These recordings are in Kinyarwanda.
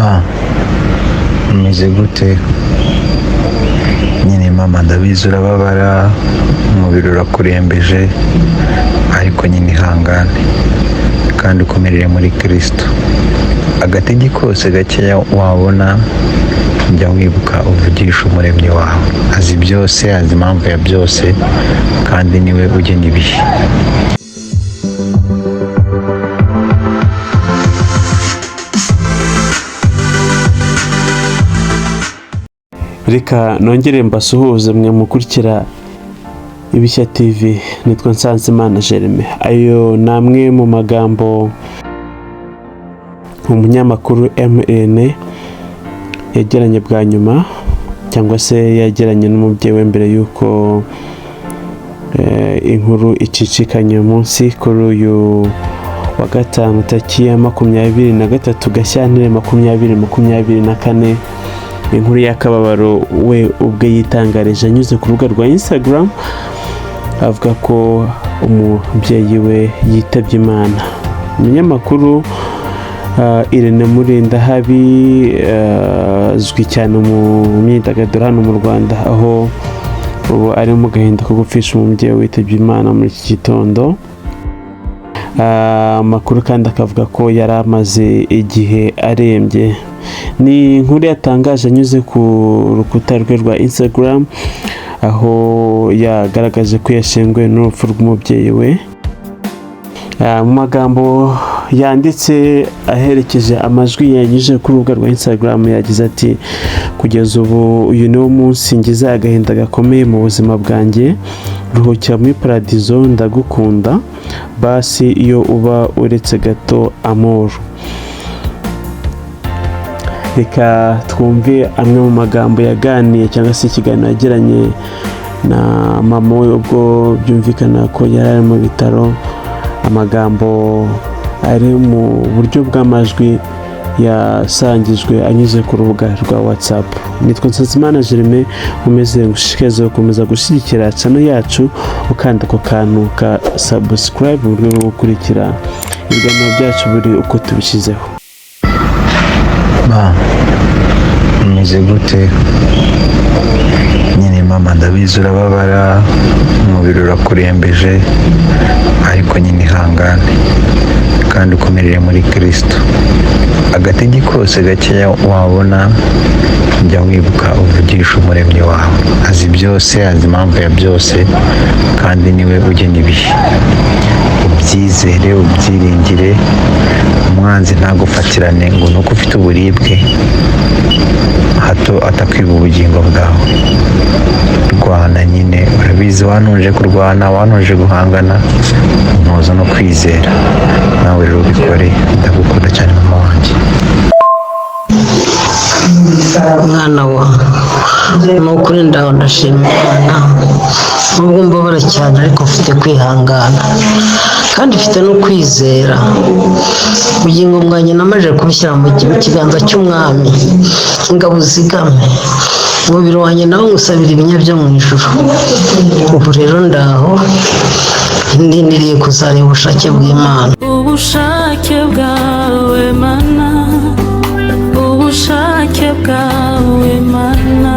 Ma, umeze gute? Nyine mama, ndabizi urababara, umubiri urakurembeje, ariko nyine ihangane kandi ukomerere muri Kristo. Agatege kose gakeya wabona, jya wibuka uvugisha Umuremyi wawe. Azi byose, azi impamvu ya byose, kandi niwe ugena ibihe. Reka nongere mbasuhuze mwe mukurikira Ibishya TV. Nitwa Nsanzimana Jeremy. Ayo ni amwe mu magambo umunyamakuru MN yagiranye bwa nyuma, cyangwa se yagiranye n'umubyeyi we mbere y'uko inkuru icicikanye umunsi kuri uyu wa gatanu, tariki ya 23 Gashyantare 2024. Inkuru y'akababaro we ubwe yitangarije anyuze ku rubuga rwa Instagram, avuga ko umubyeyi we yitabye Imana. Umunyamakuru Irene Murindahabi azwi cyane mu myidagaduro hano mu Rwanda, aho ubu ari mu gahinda ko gupfisha umubyeyi witabye Imana muri iki gitondo. Amakuru kandi akavuga ko yari amaze igihe arembye. Ni inkuru yatangaje anyuze ku rukuta rwe rwa Instagram, aho yagaragaje ko yashenguwe n'urupfu rw'umubyeyi we. Mu magambo yanditse aherekeje amajwi yanyujije ku rubuga rwa Instagram, yagize ati: "Kugeza ubu uyu niwo munsi ngize agahinda gakomeye mu buzima bwanjye. Ruhukira muri paradizo, ndagukunda. Basi iyo uba uretse gato, amor." Reka twumve amwe mu magambo yaganiye cyangwa se ikiganiro yagiranye na mama we ubwo byumvikana ko yari ari mu bitaro. Amagambo ari mu buryo bw'amajwi yasangijwe anyuze ku rubuga rwa WhatsApp. Nitwa Nsanzimana Jeremy. Umeze ngushishikarize gukomeza gushyigikira channel yacu, ukanda ako kantu ka subscribe mu rwego rwo gukurikira ibiganiro byacu buri uko tubishyizeho. Ma, umeze gute? Nyine mama, ndabizi urababara, umubiri urakurembeje, ariko nyine ihangane kandi ukomerere muri Kristo. Agatege kose gakeya wabona, jya wibuka uvugisha Umuremyi wawe. Azi byose, azi impamvu ya byose, kandi niwe ugena ibihe. Ubyizere, ubyiringire. Umwanzi ntagufatirane ngo ni uko ufite uburibwe, hato atakwiba ubugingo bwawe. Rwana nyine, urabizi wantoje kurwana, wantoje guhangana, untoza no kwizera. Nawe rero ubikore. Ndagukunda cyane, mama wanjye. Mwana wa, ni ukuri ndaho ndashima Imana, nubwo mbabara cyane, ariko mfite kwihangana kandi mfite no kwizera. Ubugingo bwanjye namaze kubushyira mu kiganza cy'Umwami ngo abuzigame. Umubiri wanjye nawo ngusabira ibinya byo mu ijuru. Ubu rero ndaho, ndindiriye kuzareba ubushake bw'Imana. Ubushake bwawe Mana, ubushake bwawe Mana,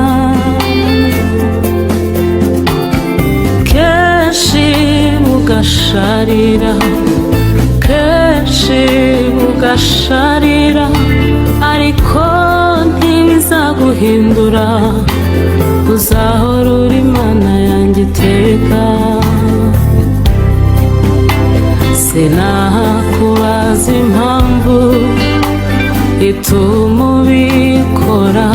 kenshi bugasharira, kenshi bugasharira, ariko ntibizaguhindura. Uzahora uri Imana yanjye iteka. Sinakubaza impamvu ituma ubikora.